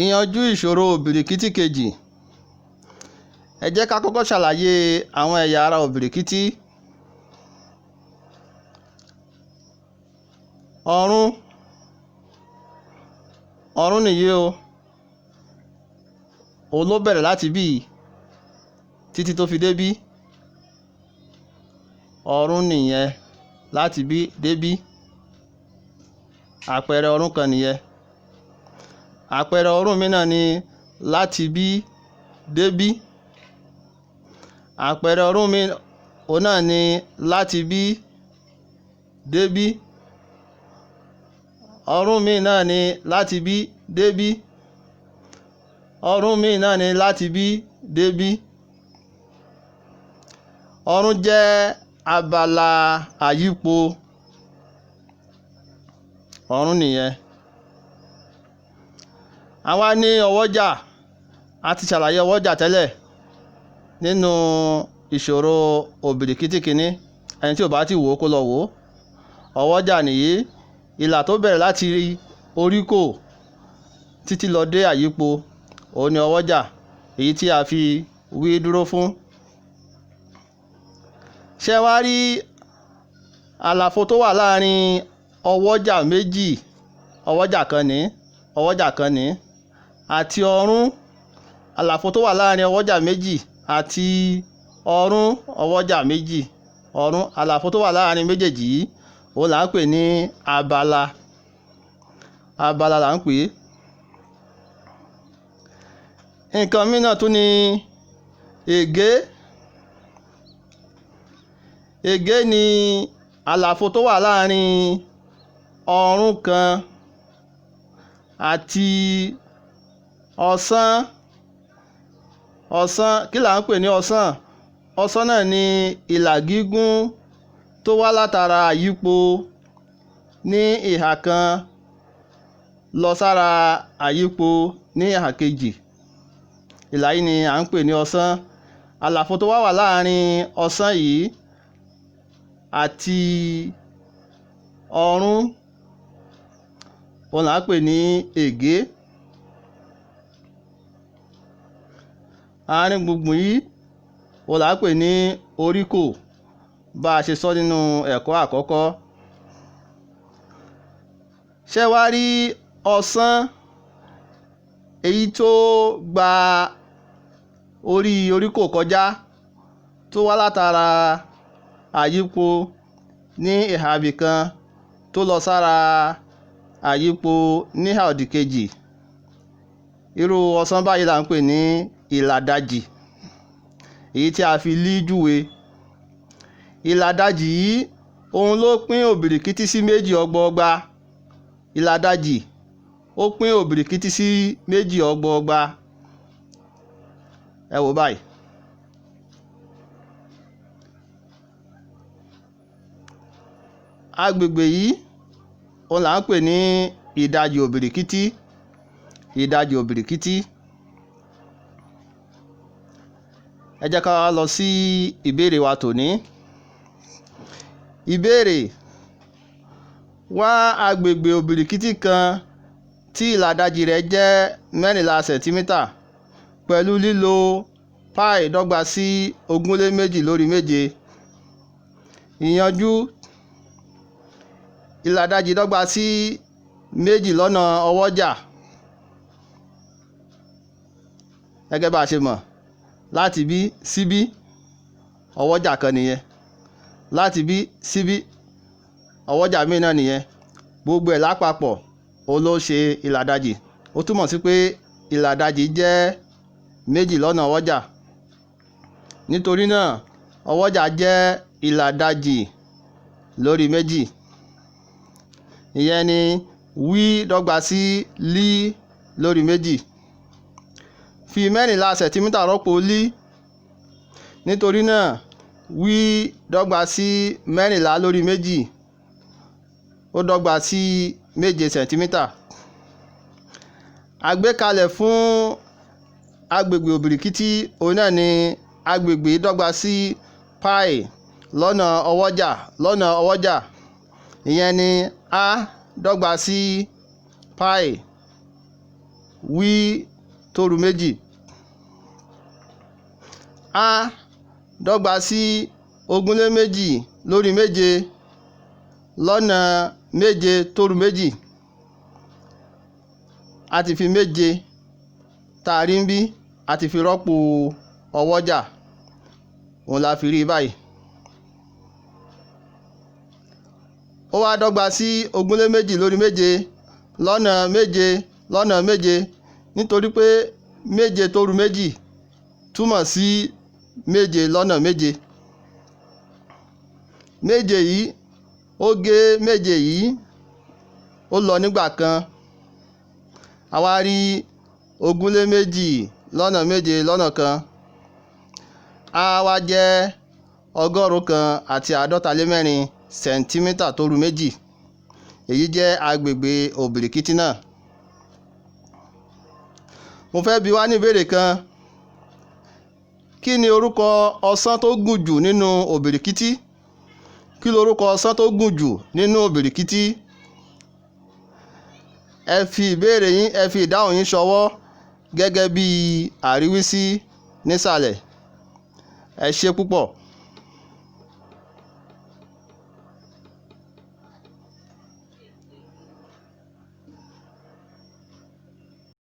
Ìyanjú ìṣòro òbìrìkìtì kejì. Ẹ jẹ́ ká kọ́kọ́ ṣàlàyé àwọn ẹ̀yà ara òbìrìkìtì. Ọrún, ọrún nìyí o, òun ló bẹ̀rẹ̀ láti bí títí tó fi débí. Ọrún nìyẹn láti bí débí. Àpẹẹrẹ ọrún kan nìyẹn. Àpẹẹrẹ ọrún mìíràn ni láti bí débí. Àpẹẹrẹ ọrún mi òun náà ni láti bí débí. Ọrún míì náà ni láti bí débí. Ọrún míì náà ni láti bí débí. Ọrún jẹ́ abala àyípo. Ọrún nìyẹn. Àwa ní ọwọ́jà. A ti ṣàlàyé ọwọ́jà tẹ́lẹ̀ nínú ìṣòro òbìrìkìtì kìíní. Ẹni tí ò bá ti wò ó kó lọ wò ó. Ọwọ́jà nìyí, ìlà tó bẹ̀rẹ̀ láti oríkò títí lọ dé àyípo, òun ni ọwọ́jà, èyí tí a fi wí dúró fún. Ṣé wá rí àlàfo tó wà láàrin ọwọ́jà méjì, ọwọ́jà kan ní, ọwọ́jà kan ní, àti ọrún, àlàfo tó wà láàrin ọwọ́jà méjì àti ọrún ọwọ́jà méjì, ọrún, àlàfo tó wà láàrin méjèèjì yìí, òun là ń pè ní abala. Abala là ń pè é. Nǹkan mìíràn tún ni ègé. Ègé ni àlàfo tó wà láàrin ọrún kan àti ọ̀sán. Ọ̀sán, kí là ń pè ní ọ̀sán? Ọ̀sán náà ni ìlà gígùn tó wá látara àyípo ní ìhà kan lọ sára àyípo ní ìhà kejì. Ìlà yìí ni à ń pè ní ọ̀sán. Àlàfo tó wá wà láàrin ọ̀sán yìí àti ọrún, òun là ń pè ní ègé. Àárín gbùngbùn yìí, òun là ń pè ní oríkò, bá a ṣe sọ nínú ẹ̀kọ́ àkọ́kọ́. Ṣé wá rí ọ̀sán, èyí tó gba orí oríkò kọjá tó wá látara àyípo ní ìhà ibì kan tó lọ sára àyípo ní ìhà òdì kejì. Irú ọ̀sán báyìí là ń pè ní ìlàdàjì, èyí tí a fi lí júwe. Ìlàdàjì yìí, òun ló pín òbìrìkìtì sí méjì ọgbọọgba. Ìlàdàjì ó pín òbìrìkìtì sí méjì ọgbọọgba. Ẹ wò báyìí. Agbègbè yìí, òun là ń pè ní ìdajì òbìrìkìtì. Ìdajì òbìrìkìtì. Ẹ jẹ́ ká wá lọ sí ìbéèrè wa tòní. Ìbéèrè: wá agbègbè òbìrìkìtì kan tí ìlàdàjì rẹ̀ jẹ́ 14 sẹ̀ńtímítà pẹ̀lú lílo páì dọ́gba sí 22/7. Ìyanjú: ìlàdàjì dọ́gba sí méjì lọ́nà ọwọ́jà. Gẹ́gẹ́ bá a ṣe mọ̀, láti bí síbí, ọwọ́jà kan nìyẹn. Láti bí síbí, ọwọ́jà míì náà nìyẹn. Gbogbo ẹ̀ lápapọ̀, òun ló ṣe ìlàdàjì. Ó túmọ̀ sí pé ìlàdàjì jẹ́ méjì lọ́nà ọwọ́jà. Nítorí náà, ọwọ́jà jẹ́ ìlàdàjì lórí méjì. Ìyẹn ni wí dọ́gba sí lí lórí méjì. Fi 14 sẹ̀ńtímítà rọ́pò lí. Nítorí náà, wí dọ́gba sí 14 lórí méjì, ó dọ́gba sí 7 sẹ̀ńtímítà. Àgbékalẹ̀ fún agbègbè òbìrìkìtì, òun náà ni agbègbè dọ́gba sí páì lọ́nà ọwọ́jà lọ́nà ọwọ́jà. Ìyẹn ni a dọ́gba sí páì wí tó ru méjì. A dọ́gba sí 22 lórí méje lọ́nà méje tó ru méjì. A ti fi méje tá a rí ń bí, a ti fi rọ́pò ọwọ́jà, òun la fi rí báyìí. Ó wá dọ́gba sí 22 lórí méje lọ́nà méje lọ́nà méje, nítorí pé méje tó ru méjì túmọ̀ sí méje lọ́nà méje. Méje yìí ó gé méje yìí, ó lọ nígbà kan. A wá rí 22 lọ́nà méje lọ́nà kan. A wá jẹ́ 154 sẹ̀ńtímítà tó ru méjì. Èyí jẹ́ agbègbè òbìrìkìtì náà. Mo fẹ́ bi wá ní ìbéèrè kan. Kí ni orúkọ ọsán tó gùn jù nínú òbìrìkìtì? Kí ni orúkọ ọsán tó gùn jù nínú òbìrìkìtì? Ẹ fi ìbéèrè yín, ẹ fi ìdáhùn yín ṣọwọ́ gẹ́gẹ́ bí àríwísí nísàlẹ̀. Ẹ ṣé púpọ̀.